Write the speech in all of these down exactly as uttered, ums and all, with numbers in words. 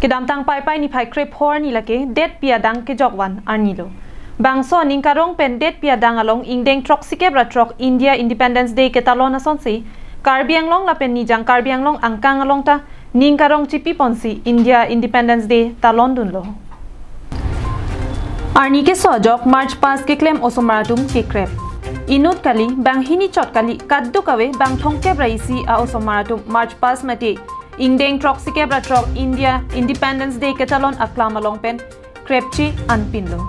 Kedamtang Paipai niphai krepho arni lake detpi adang kejok van arni lo. Bangso aning karong pen detpi adang along ingdeng throksikep ra throk India Independence Day ketalon asonsi Karbi Anglong lapen Nijang Karbi Anglong angkang along ta ning karong chipi ponsi India Independence Day talon dunlo. Arni keso ajok March past keklem osomar atum kekrep. Inut kali, banghini chot kali, kadokave bang thomkep ra isi a osomar atum March past mate ingdeng throksikep ra throk India Independence Day ketalon aklam along pen krepche anpinlo.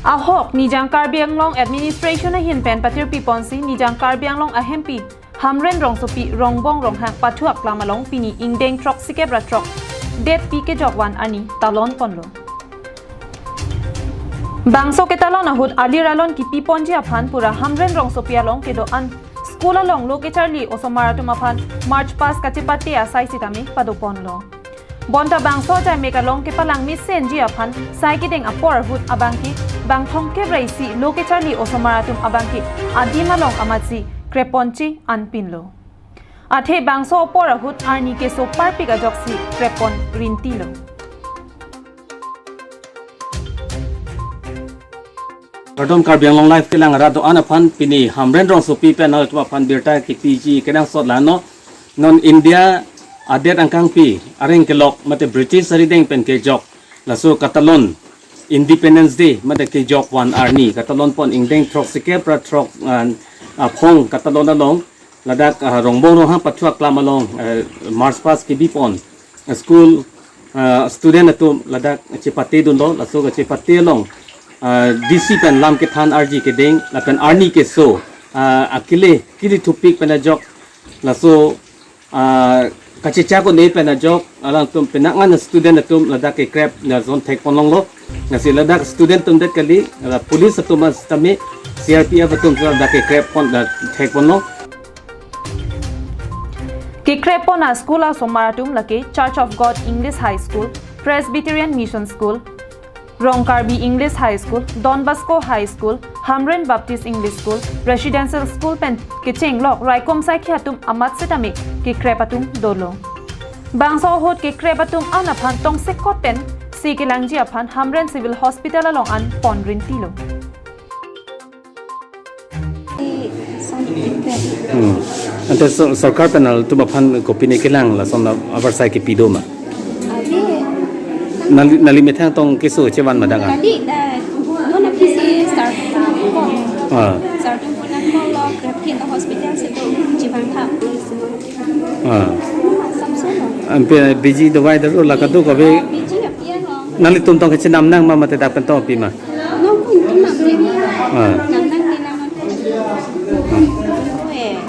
Ahok Nijang Karbi Anglong Administration ahin pen patirpi ponsi Nijang Karbi Anglong ahempi Hamren Rongsopi Rongbong Ronghang pathu aklam along pini ingdeng throksikep ra throk detpi kejok van arni talon ponlo. Bangso ketalon ahut alir alon kipi ponji aphan pura Hamren Rongsopi along kedo-an school along lo kecharli osomar atum aphan March past kachepate asai sitame pado ponlo. Bonta bangso ajaimek along kepalang mesenji aphan sai kedeng apor ahut abangke bang thomkep ra isi lo kecharli osomar atum abangke adim along amatsi krep ponche anpinlo. Athe bangso apor ahut arni keso parpik ajoksi krep pon rintilo. Kardom Karbi Anglong Live kelang rat do-an aphan pini Hamren Rongsopi pen nangtum aphan birta kepiji kenangsot la-an lo. Non India adet angkangpi areng kelok mate British arideng pen kejok laso katalon Independence Day mate kejok van arni katalon pon ingdeng throksikep ra throk, ah, aphong katalon along ladak, ah, Rongbong Ronghang pathu aklam along, eh, March past kebi pon, eh, school, ah, student atum ladak chepate dunlo, laso kachepate along, ah, D C pen lam kethan arji kedeng lapen arni keso, ah, akele kili thupik pen ajok laso, ah, kachechak un-e pen ajok alangtum penang an student atum ladak kekrep lason thek pon longlo. Lasi ladak student atum det kali, la police atum sitame C R P F atum ladak kekrep pon la thek ponlo. Kekrep pon a school asomar atum lake Church of God English High School, Presbyterian Mission School, Rong Karbi English High School, Don Bosco High School, Hamren Baptist English School, Residential School pen kechenglok raikom saikhi atum amat sitame kekrep atum dolo. Bangso ahut kekrep atum an aphan tongsekot pen si kelangji aphan Hamren Civil Hospital along an pon rintilo. Hmm. Ante so, sorkar pen nangtum aphan kopine kelang lason avarsai kepi do ma? Ave. Nangli, nangli methang tong keso chevan ma dang an? Kali, eh, non aphi si sar ko. Ah. Sar tum puna ko lo, private hospital si to chibang ha. Ah. Samsung lo. Ampe biji dawai daro la kadokave. Biji aphi lo. Nanglitum tong kechenam nang ma mate dak pen tong pi ma? Nong pun tu nang ding. Ah. Nang nang ni nang.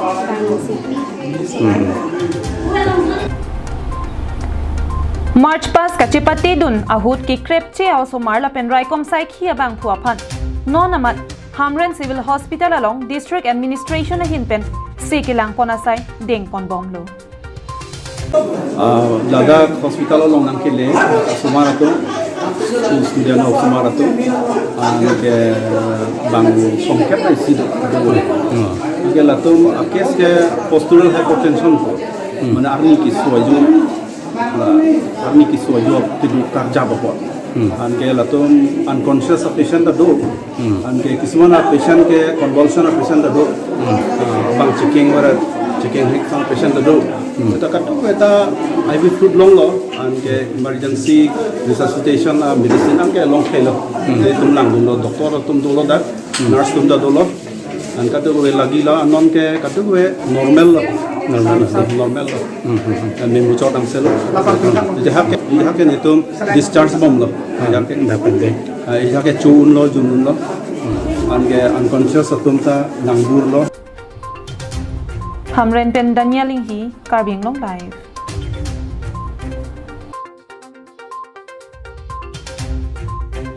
Oe, bang si. Hmm. March past kachepate dun ahut kekrepche a osomar lapen raikom saikhi abangphu aphan non amat Hamren Civil Hospital along District Administration ahin pen si kelang pon asai deng pon bomlo. Ah, ladak hospital along nangkele osomar atum, school student osomar atum, ah, ke bang thomkep ra isi do. Hmm. Ke latum a case ke postural hypertension ko. Hmm. Mane arni keso aju, la arni keso aju kedo karjap apot. Hmm. Anke latum unconscious a patient ta do. Hmm. Anke kisuman a patient ke convulsion a patient ta do. Hmm. Ah, bang checking wara checking hik sang patient ta do. Hmm. Seta kadokave ta I V fluid longlo, anke emergency resuscitation a medicine anke longthelo. Hmm. Itum langdunlo, doctor atum dolo dak, hmm, nurse atum ta dolo. An kadokave lagi la anon ke kadokave normal lo. Normal lo. Normal lo. Hmm, hmm, hmm. An memu chot damselo. Ejahak ke, ejahak ke netum discharge bomlo. Ah, ejahak ke. Dak pen de. Ah, ejahak ke cho unlo, jun unlo. Anke unconscious atum ta nangburlo. Hamren pen Daniel Inghi, Karbi Anglong Live.